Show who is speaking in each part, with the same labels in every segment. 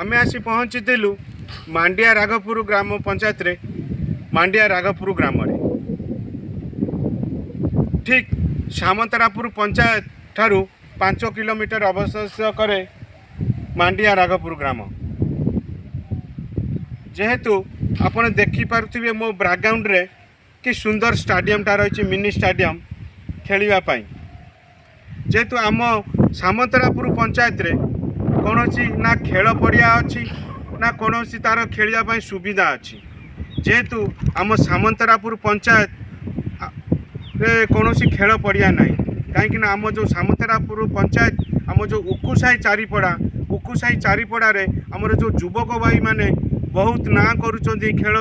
Speaker 1: ଆମେ ଆସି ପହଞ୍ଚିଥିଲୁ ମାଣ୍ଡିଆ ରାଘପୁର ଗ୍ରାମ ପଞ୍ଚାୟତରେ, ମାଣ୍ଡିଆ ରାଘପୁର ଗ୍ରାମରେ, ଠିକ୍ ସାମନ୍ତରାପୁର ପଞ୍ଚାୟତ ଠାରୁ 5 କିଲୋମିଟର ଅବସ୍ଥିତ କରେ ମାଣ୍ଡିଆ ରାଘପୁର ଗ୍ରାମ। ଯେହେତୁ ଆପଣ ଦେଖିପାରୁଥିବେ ମୋ ବ୍ୟାକଗ୍ରାଉଣ୍ଡରେ କି ସୁନ୍ଦର ଷ୍ଟାଡ଼ିୟମଟା ରହିଛି, ମିନି ଷ୍ଟାଡ଼ିୟମ ଖେଳିବା ପାଇଁ। ଯେହେତୁ ଆମ ସାମନ୍ତରାପୁର ପଞ୍ଚାୟତରେ କୌଣସି ନା ଖେଳ ପଡ଼ିଆ ଅଛି, ନା କୌଣସି ତା'ର ଖେଳିବା ପାଇଁ ସୁବିଧା ଅଛି। ଯେହେତୁ ଆମ ସାମନ୍ତରାପୁର ପଞ୍ଚାୟତ ରେ କୌଣସି ଖେଳ ପଡ଼ିଆ ନାହିଁ, କାହିଁକିନା ଆମ ଯେଉଁ ସାମନ୍ତରାପୁର ପଞ୍ଚାୟତ, ଆମ ଯେଉଁ ଉକୁସାହି ଚାରିପଡ଼ା, ଉକୁସାହି ଚାରିପଡ଼ାରେ ଆମର ଯେଉଁ ଯୁବକ ଭାଇମାନେ ବହୁତ ନାଁ କରୁଛନ୍ତି, ଖେଳ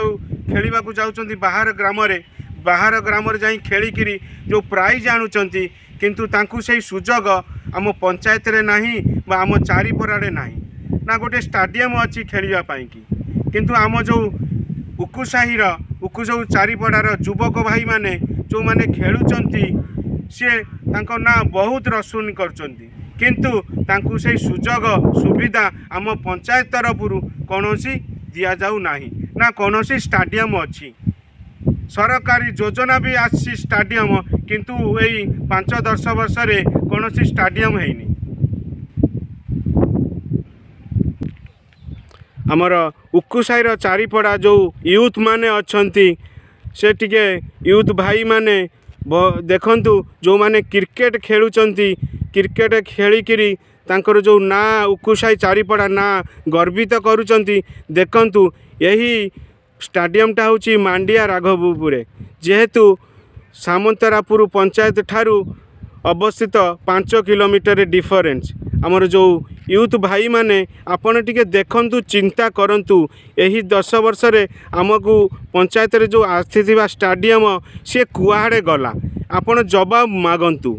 Speaker 1: ଖେଳିବାକୁ ଯାଉଛନ୍ତି ବାହାର ଗ୍ରାମରେ, ବାହାର ଗ୍ରାମରେ ଯାଇ ଖେଳିକିରି ଯେଉଁ ପ୍ରାଇଜ୍ ଆଣୁଛନ୍ତି, କିନ୍ତୁ ତାଙ୍କୁ ସେଇ ସୁଯୋଗ ଆମ ପଞ୍ଚାୟତରେ ନାହିଁ ବା ଆମ ଚାରିପଡ଼ାରେ ନାହିଁ, ନା ଗୋଟେ ଷ୍ଟାଡ଼ିୟମ୍ ଅଛି ଖେଳିବା ପାଇଁକି। କିନ୍ତୁ ଆମ ଯେଉଁ ଉକୁସାହିର ଉକୁ ଯେଉଁ ଚାରିପଡ଼ାର ଯୁବକ ଭାଇମାନେ ଯେଉଁମାନେ ଖେଳୁଛନ୍ତି, ସିଏ ତାଙ୍କ ନାଁ ବହୁତ ରୋଶନ କରୁଛନ୍ତି, କିନ୍ତୁ ତାଙ୍କୁ ସେଇ ସୁଯୋଗ ସୁବିଧା ଆମ ପଞ୍ଚାୟତ ତରଫରୁ କୌଣସି ଦିଆଯାଉ ନାହିଁ, ନା କୌଣସି ଷ୍ଟାଡ଼ିୟମ୍ ଅଛି। ସରକାରୀ ଯୋଜନା ବି ଆସିଛି ଷ୍ଟାଡ଼ିୟମ୍, କିନ୍ତୁ ଏଇ 5-10 ବର୍ଷରେ କୌଣସି ଷ୍ଟାଡ଼ିୟମ୍ ହେଇନି। ଆମର ଉକୁସାହିର ଚାରିପଡ଼ା ଯେଉଁ ୟୁଥ୍ ମାନେ ଅଛନ୍ତି, ସେ ଟିକେ ୟୁଥ୍ ଭାଇମାନେ ଦେଖନ୍ତୁ, ଯେଉଁମାନେ କ୍ରିକେଟ୍ ଖେଳୁଛନ୍ତି, କ୍ରିକେଟ୍ ଖେଳିକିରି ତାଙ୍କର ଯେଉଁ ନାଁ, ଉକୁସାହି ଚାରିପଡ଼ା ନାଁ ଗର୍ବିତ କରୁଛନ୍ତି। ଦେଖନ୍ତୁ, ଏହି ଷ୍ଟାଡ଼ିୟମଟା ହେଉଛି ମାଣ୍ଡିଆ ରାଘବପୁରରେ, ଯେହେତୁ ସାମନ୍ତରାପୁର ପଞ୍ଚାୟତ ଠାରୁ ଅବସ୍ଥିତ 5 କିଲୋମିଟର ଡିଫରେନ୍ସ। ଆମର ଯେଉଁ ୟୁଥ୍ ଭାଇମାନେ, ଆପଣ ଟିକେ ଦେଖନ୍ତୁ, ଚିନ୍ତା କରନ୍ତୁ, ଏହି 10 ବର୍ଷରେ ଆମକୁ ପଞ୍ଚାୟତରେ ଯେଉଁ ଆସିଥିବା ଷ୍ଟାଡ଼ିୟମ ସିଏ କୁଆଡ଼େ ଗଲା? ଆପଣ ଜବାବ ମାଗନ୍ତୁ।